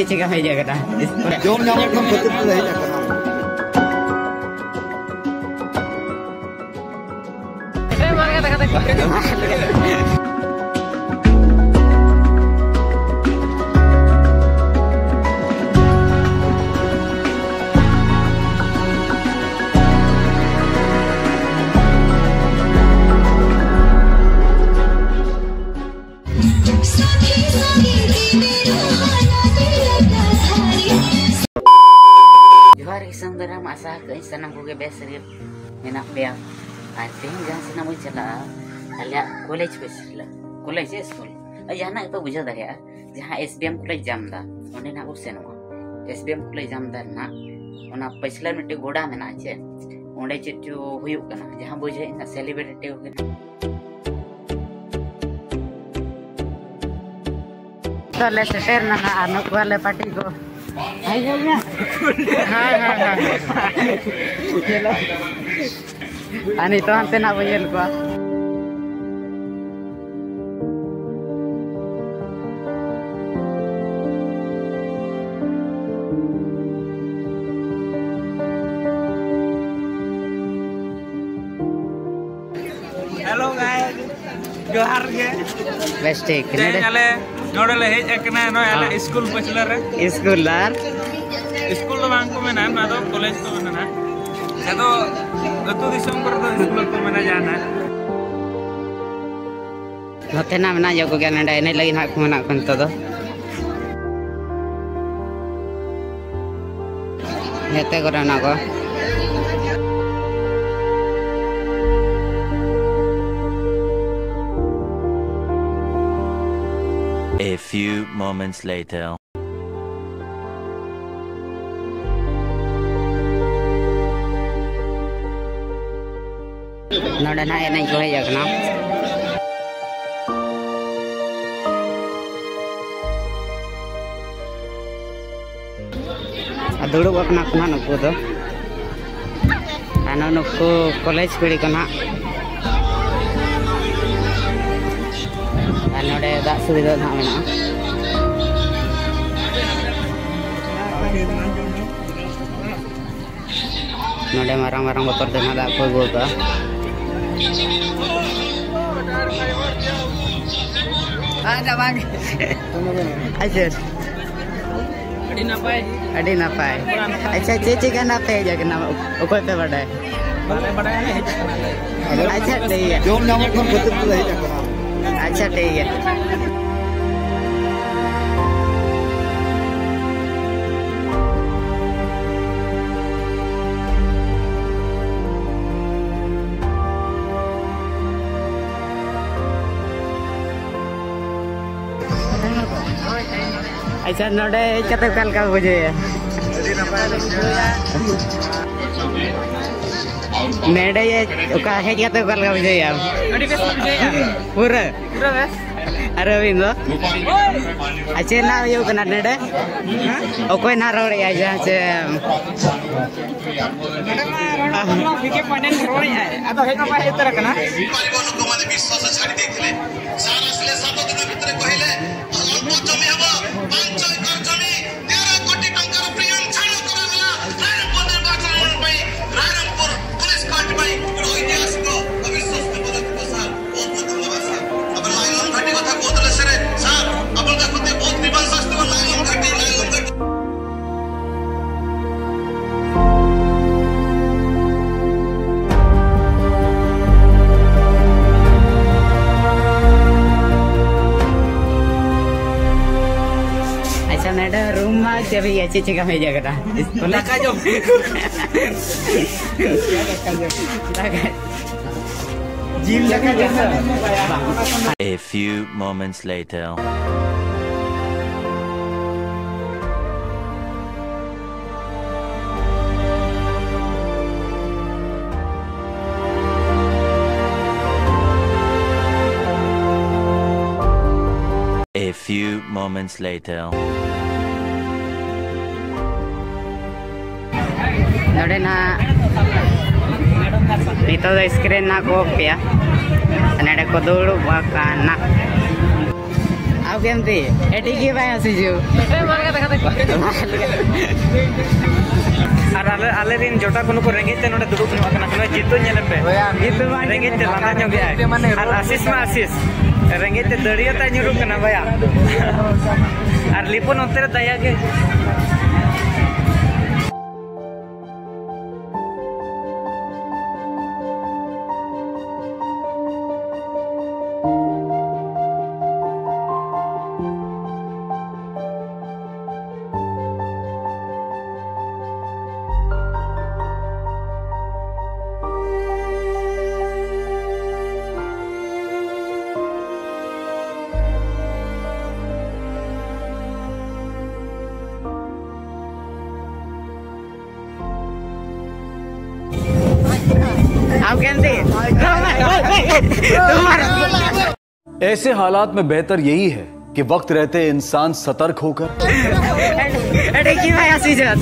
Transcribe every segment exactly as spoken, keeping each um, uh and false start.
ᱪᱮᱫ ᱮᱢ ᱦᱮᱡ ᱟᱠᱟᱱᱟ? ᱡᱚᱢ ᱧᱟᱢᱚᱜ ᱠᱟᱱ ᱠᱷᱟᱹᱛᱤᱨ ᱛᱮᱞᱮ ᱦᱮᱡ ᱟᱠᱟᱱᱟ᱾ ᱡᱚᱦᱟᱨ ᱜᱮ ᱥᱟᱱᱟᱢ ᱫᱟᱨᱟᱢ, ᱟᱥᱟ ᱟᱠᱟᱫᱟᱹᱧ ᱥᱟᱱᱟᱢ ᱠᱚᱜᱮ ᱵᱮᱥ ᱨᱮ ᱢᱮᱱᱟᱜ ᱯᱮᱭᱟ᱾ ᱟᱨ ᱛᱮᱦᱮᱧ ᱡᱟᱦᱟᱸ ᱥᱮᱱᱟᱜ ᱵᱚᱱ ᱪᱟᱞᱟᱜᱼᱟ, ᱟᱞᱮᱭᱟᱜ ᱠᱚᱞᱮᱡᱽ ᱯᱟᱹᱪᱷᱞᱟᱹ, ᱠᱚᱞᱮᱡᱽ ᱥᱮ ᱥᱠᱩᱞ, ᱟᱨ ᱡᱟᱦᱟᱱᱟᱜ ᱜᱮᱯᱮ ᱵᱩᱡᱷᱟᱹᱣ ᱫᱟᱲᱮᱭᱟᱜᱼᱟ, ᱡᱟᱦᱟᱸ ᱮᱥ ᱵᱤ ᱮᱢ ᱠᱚᱞᱮᱡᱽ ᱡᱟᱢᱫᱟ, ᱚᱸᱰᱮ ᱱᱟᱜ ᱵᱚᱱ ᱥᱮᱱᱚᱜᱼᱟ᱾ ᱮᱥ ᱵᱤ ᱮᱢ ᱠᱚᱞᱮᱡᱽ ᱡᱟᱢᱫᱟ ᱨᱮᱱᱟᱜ ᱚᱱᱟ ᱯᱟᱹᱪᱷᱞᱟᱹ ᱢᱤᱫᱴᱮᱡ ᱜᱚᱰᱟ ᱢᱮᱱᱟᱜᱼᱟ ᱪᱮ, ᱚᱸᱰᱮ ᱪᱮᱫ ᱪᱚ ᱦᱩᱭᱩᱜ ᱠᱟᱱᱟ, ᱡᱟᱦᱟᱸ ᱵᱩᱡᱷᱟᱹᱣ ᱤᱧ ᱥᱮᱞᱤᱵᱨᱮᱴᱤ ᱦᱩᱭᱩᱜ ᱠᱟᱱᱟ᱾ ᱛᱚ ᱞᱮ ᱥᱮᱴᱮᱨ ᱱᱟ ᱱᱟᱦᱟᱜ, ᱟᱨ ᱱᱩᱠᱩ ᱟᱞᱮ ᱯᱟᱴᱤ ᱠᱚ᱾ ᱦᱟᱭ, ᱦᱟᱭ, ᱦᱟᱭ, ᱦᱟᱭ᱾ ᱟᱨ ᱱᱤᱛᱚᱜ ᱦᱟᱱᱛᱮ ᱱᱟᱜ ᱵᱚᱱ ᱧᱮᱞ ᱠᱚᱣᱟ᱾ Hello guys, ᱡᱚᱦᱟᱨ ᱜᱮ᱾ ᱵᱮᱥ ᱴᱷᱤᱠ᱾ ᱛᱮᱦᱮᱧ ᱱᱚᱰᱮ ᱟᱞᱮ ᱱᱚᱰᱮ ᱞᱮ ᱦᱮᱡ ᱟᱠᱟᱱᱟ, ᱱᱚᱜᱼᱚᱭ ᱟᱞᱮ ᱦᱮᱸ᱾ ᱥᱠᱩᱞ ᱯᱟᱹᱪᱷᱞᱟᱹ ᱨᱮ᱾ ᱥᱠᱩᱞ ᱟᱨ ᱥᱠᱩᱞ ᱫᱚ ᱵᱟᱝ ᱠᱚ ᱢᱮᱱᱟ, ᱱᱚᱣᱟ ᱫᱚ ᱠᱚᱞᱮᱡᱽ ᱠᱚ ᱢᱮᱱᱟ᱾ ᱟᱫᱚ ᱟᱹᱛᱩ ᱫᱤᱥᱚᱢ ᱠᱚᱨᱮ ᱫᱚ ᱥᱠᱩᱞ ᱠᱚ ᱢᱮᱱᱟ ᱡᱟᱦᱟᱱᱟᱜ᱾ ᱱᱚᱛᱮ ᱱᱟᱜ ᱢᱮᱱᱟᱜ ᱧᱚᱜ ᱠᱚᱜᱮᱭᱟ, ᱱᱚᱰᱮ ᱮᱱᱮᱡ ᱞᱟᱹᱜᱤᱫ ᱱᱟᱜ ᱠᱚ ᱢᱮᱱᱟᱜ ᱠᱚᱣᱟ ᱱᱤᱛᱚᱜ ᱫᱚ᱾ ᱜᱟᱛᱮ ᱠᱚᱨᱮ ᱢᱮᱱᱟᱜ ᱠᱚᱣᱟ᱾ A few moments later. ᱱᱚᱰᱮ ᱱᱟᱜ ᱮᱱᱮᱡ ᱠᱚ ᱦᱮᱡ ᱟᱠᱟᱱᱟ᱾ ᱟᱨ ᱫᱩᱲᱩᱵ ᱟᱠᱟᱱᱟ ᱠᱚ ᱱᱟᱜ ᱱᱩᱠᱩ ᱫᱚ᱾ ᱟᱨ ᱱᱩᱜᱼᱩ ᱱᱩᱠᱩ ᱠᱚᱞᱮᱡᱽ ᱠᱩᱲᱤ ᱠᱚ ᱱᱟᱜ᱾ ᱟᱨ ᱱᱚᱰᱮ ᱫᱟᱜ ᱥᱩᱵᱤᱫᱷᱟ ᱱᱟᱜ ᱢᱮᱱᱟᱜᱼᱟ᱾ ᱱᱚᱰᱮ ᱢᱟᱨᱟᱝ ᱢᱟᱨᱟᱝ ᱵᱚᱛᱚᱞ ᱛᱮ ᱱᱟᱦᱟᱜ ᱫᱟᱜ ᱠᱚ ᱟᱹᱜᱩ ᱟᱠᱟᱫᱼᱟ᱾ ᱟᱪᱪᱷᱟ᱾ ᱟᱹᱰᱤ ᱱᱟᱯᱟᱭ᱾ ᱟᱪᱪᱷᱟ, ᱪᱮᱫ ᱪᱤᱠᱟᱹ ᱱᱟᱯᱟᱭ ᱦᱮᱡ ᱟᱠᱟᱱᱟ? ᱚᱠᱚᱭ ᱯᱮ ᱵᱟᱰᱟᱭ? ᱟᱪᱪᱷᱟ, ᱴᱷᱤᱠ ᱜᱮᱭᱟ᱾ ᱡᱚᱢ ᱧᱟᱢᱚᱜ ᱠᱷᱟᱱ ᱠᱷᱟᱹᱛᱤᱨ ᱛᱮᱞᱮ ᱦᱮᱡ ᱟᱠᱟᱱᱟ᱾ ᱟᱪᱪᱷᱟ, ᱴᱷᱤᱠ ᱜᱮᱭᱟ᱾ ᱟᱪᱪᱷᱟ, ᱱᱚᱰᱮ ᱦᱮᱡ ᱠᱟᱛᱮ ᱚᱠᱟ ᱞᱮᱠᱟ ᱵᱩᱡᱷᱟᱹᱣᱮᱫᱼᱟ? ᱱᱚᱰᱮ ᱚᱠᱟ ᱦᱮᱡ ᱠᱟᱛᱮ ᱚᱠᱟ ᱞᱮᱠᱟ ᱵᱩᱡᱷᱟᱹᱣᱮᱫᱼᱟ? ᱟᱹᱰᱤ ᱵᱮᱥ ᱵᱩᱡᱷᱟᱹᱣᱮᱫᱼᱟ᱾ ᱯᱩᱨᱟᱹ? ᱯᱩᱨᱟᱹ ᱵᱮᱥ᱾ ᱟᱨ ᱟᱹᱵᱤᱱ ᱫᱚ? ᱟᱨ ᱪᱮᱫ ᱱᱟᱜ ᱦᱩᱭᱩᱜ ᱠᱟᱱᱟ ᱱᱚᱰᱮ? ᱚᱠᱚᱭ ᱱᱟᱜ ᱨᱚᱲᱮᱫᱼᱟᱭ ᱡᱟᱦᱟᱸ ᱪᱮ? ᱱᱚᱰᱮ ᱢᱟ ᱨᱚᱲ ᱢᱟ ᱵᱷᱤᱠᱮ ᱯᱟᱸᱰᱮᱱ ᱨᱚᱲᱮᱫᱼᱟᱭ, ᱟᱫᱚ ᱦᱮᱡ ᱢᱟ ᱵᱟᱭ ᱦᱮᱡ ᱩᱛᱟᱹᱨ ᱟᱠᱟᱱᱟ᱾ ᱟᱪᱪᱷᱟ, ᱱᱚᱰᱮ ᱨᱩᱢ ᱢᱟ ᱪᱟᱹᱵᱤ ᱜᱮᱭᱟ, ᱪᱮᱫ ᱪᱤᱠᱟᱹᱢ ᱦᱮᱡ ᱟᱠᱟᱱᱟ? ᱫᱟᱠᱟ ᱡᱚᱢ᱾ ᱫᱟᱠᱟ᱾ ᱡᱤᱞ ᱫᱟᱠᱟ ᱡᱚᱢ᱾ A few moments later. A few moments later. ᱱᱚᱰᱮ ᱱᱟᱜ ᱱᱤᱛᱚᱜ ᱫᱚ screen ᱱᱟᱜ ᱠᱚ off ᱠᱮᱜᱼᱟ᱾ ᱱᱚᱰᱮ ᱠᱚ ᱫᱩᱲᱩᱵ ᱟᱠᱟᱱᱟ᱾ ᱟᱢ ᱠᱮᱢᱛᱤ? ᱮᱴᱤ ᱜᱮ ᱵᱟᱭ ᱦᱟᱹᱥᱩ ᱡᱩ᱾ ᱟᱨ ᱟᱞᱮ, ᱟᱞᱮ ᱨᱮᱱ ᱡᱚᱴᱟ ᱠᱚ ᱱᱩᱠᱩ ᱨᱮᱸᱜᱮᱡ ᱛᱮ ᱱᱚᱰᱮ ᱫᱩᱲᱩᱵ ᱧᱚᱜ ᱟᱠᱟᱱᱟ ᱠᱚ᱾ ᱱᱚᱜᱼᱚᱭ ᱡᱤᱛᱩ ᱧᱮᱞᱮ ᱯᱮ᱾ ᱡᱤᱛᱩ ᱢᱟ ᱨᱮᱸᱜᱮᱡ ᱛᱮ ᱞᱟᱸᱫᱟ ᱧᱚᱜ ᱮᱫᱟᱭ᱾ ᱟᱨ ᱟᱥᱤᱥ ᱢᱟ ᱟᱥᱤᱥ᱾ ᱨᱮᱸᱜᱮᱡ ᱛᱮ ᱫᱟᱹᱲᱤᱭᱟᱹ ᱛᱟᱭ ᱧᱩᱨᱩᱜ ᱠᱟᱱᱟ ᱵᱟᱭᱟ᱾ ᱟᱨ ᱞᱤᱯᱚᱱ ᱚᱱᱛᱮ ᱨᱮ ᱫᱟᱭᱟ ᱜᱮ᱾ How can they? ऐसे हालात में बेहतर यही है कि वक्त रहते इंसान सतर्क होकर। अरे की भाई ऐसी जगह।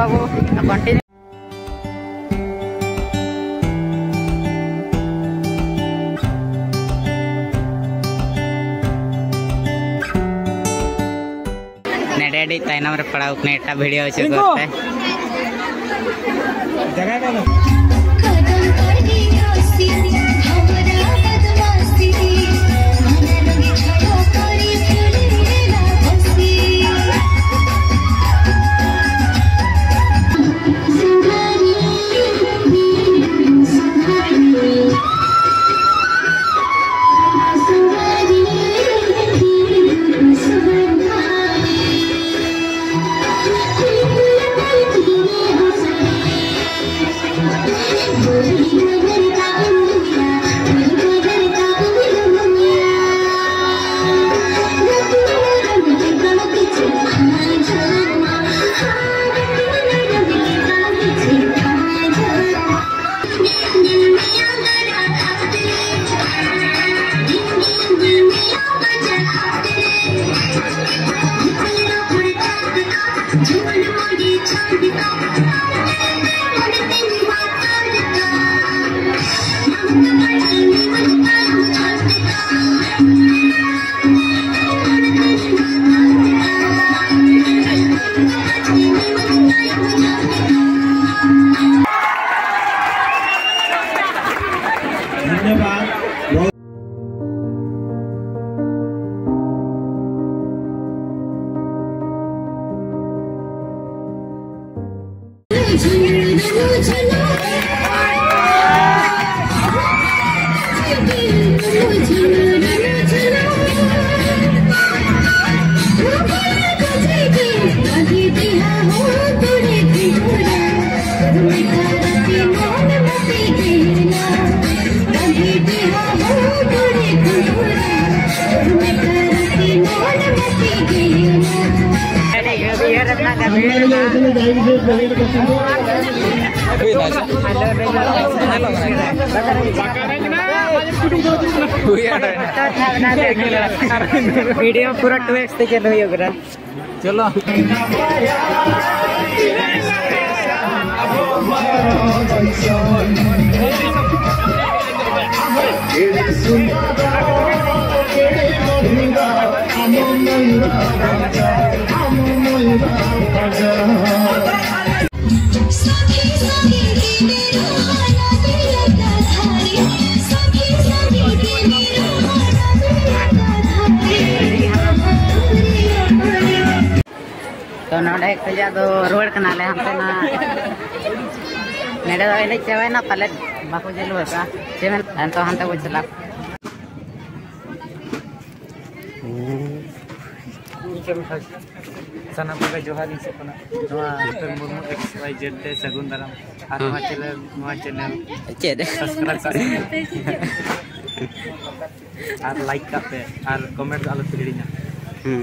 ᱟᱵᱚ ᱠᱚᱱᱴᱤᱱᱤᱭᱩ᱾ ᱱᱮᱰᱮ ᱟᱹᱰᱤ ᱛᱟᱭᱱᱚᱢ ᱨᱮ ᱯᱟᱲᱟᱣ ᱠᱟᱱᱟ, ᱮᱴᱟᱜ ᱵᱷᱤᱰᱤᱭᱳ ᱦᱚᱪᱚ ᱠᱚᱯᱮ᱾ ᱠᱚᱫᱚᱢ ᱠᱚᱨᱜᱤ ᱨᱚᱥᱤ, ᱦᱟᱢᱨᱟ ᱵᱟᱫᱢᱟᱥᱤ, ᱢᱟᱱᱟ ᱨᱚᱝᱜᱤ ᱪᱷᱟᱲᱚ ᱠᱚᱨᱤ ᱯᱷᱩᱞᱤ ᱨᱮᱱᱟ ᱵᱚᱥᱤ᱾ धन्यवाद। वीडियो पूरा टू एक्स से चल रही होगा। चलो। ᱛᱚ ᱱᱚᱰᱮ ᱠᱷᱚᱱᱟᱜ ᱫᱚ ᱨᱩᱣᱟᱹᱲ ᱠᱟᱱᱟᱞᱮ ᱦᱟᱱᱛᱮ ᱱᱟ᱾ ᱱᱚᱰᱮ ᱫᱚ ᱮᱱᱮᱡ ᱪᱟᱵᱟᱭᱮᱱᱟ ᱯᱟᱞᱮᱫ, ᱵᱟᱠᱚ ᱪᱟᱹᱞᱩ ᱟᱠᱟᱫᱼᱟ᱾ ᱪᱮᱫ ᱢᱮᱱ, ᱮᱱᱛᱚ ᱦᱟᱱᱛᱮ ᱵᱚ ᱪᱟᱞᱟᱜ᱾ ᱥᱟᱱᱟᱢ ᱠᱚᱜᱮ ᱡᱚᱦᱟᱨ ᱤᱧ ᱥᱮᱫ ᱠᱷᱚᱱᱟᱜ᱾ ᱱᱚᱣᱟ ᱩᱛᱛᱚᱨ ᱢᱩᱨᱢᱩ X Y Z ᱛᱮ ᱥᱟᱹᱜᱩᱱ ᱫᱟᱨᱟᱢ᱾ ᱟᱨ ᱱᱚᱣᱟ channel, ᱱᱚᱣᱟ channel ᱪᱮᱫ? Subscribe ᱠᱟᱜ ᱯᱮ᱾ ᱟᱨ like ᱠᱟᱜ ᱯᱮ᱾ ᱟᱨ comment ᱫᱚ ᱟᱞᱚ ᱯᱮ ᱦᱤᱲᱤᱧᱟ᱾ ᱦᱩᱸ᱾